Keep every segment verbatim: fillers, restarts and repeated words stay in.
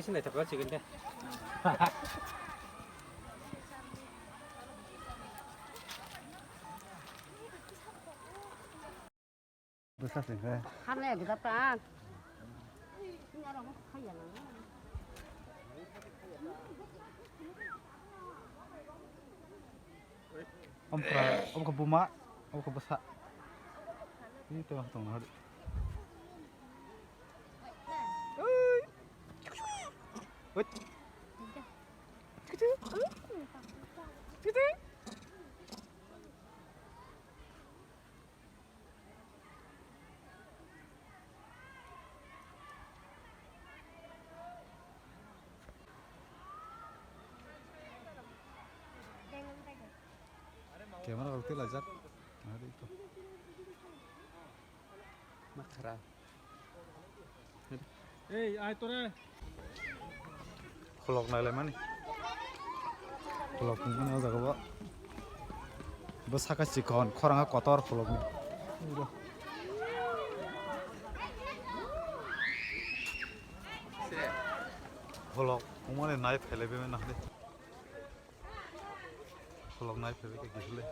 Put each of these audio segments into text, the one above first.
Naithok khe chikon khe. Bwsa se khe. Hane gida ta. Ompra, omkha buma, omkha bwsa. Ni to tong na. Wait. Camera rok tei lajak. Ari to. Makhara. Ei, ai tore. Khulok nailaimani. Khulok nini o jaga bo. Bo saka chikon, khorang kotor khulok ni. Khulok, umani nai phelai bemani nahdi. Khulok nai phelai khe gihilai.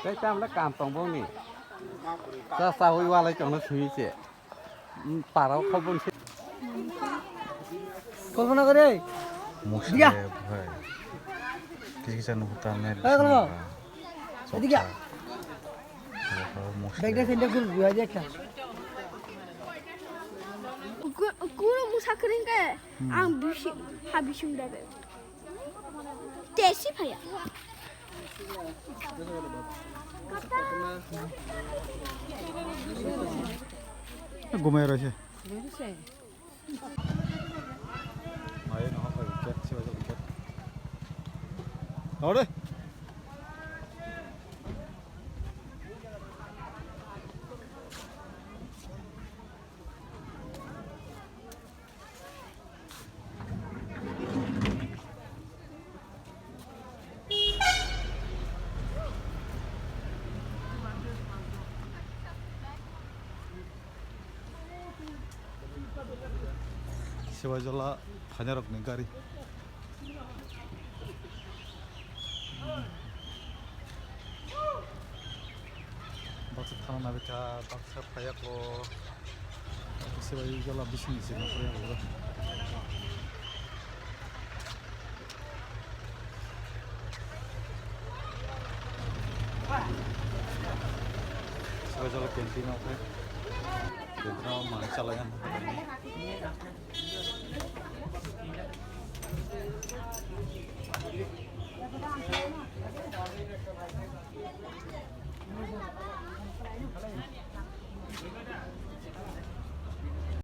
Tei tamle kam tong boni. Sa sa ui walai tongno sui che. Para khobon se. Kolpona kore. Musle bhai. Kisa kisa nuhuta me. Hey, kolpona. Edik ya. Bag de sende gur gua je ekta. Ku-, kuro musa kering ke, hmm, ang bisi, ha bising dabe. Tesi phaya. Gumai roi se. Mai no ha wicket, si wicket. Ore. Siwaijola phainairokni gari. Baksa thana nabikha, baksa phaiya kho. Siwaijola bisingni se nokhriyang. Siwaijola canteen o khe. Canteen o manwi chalai ang.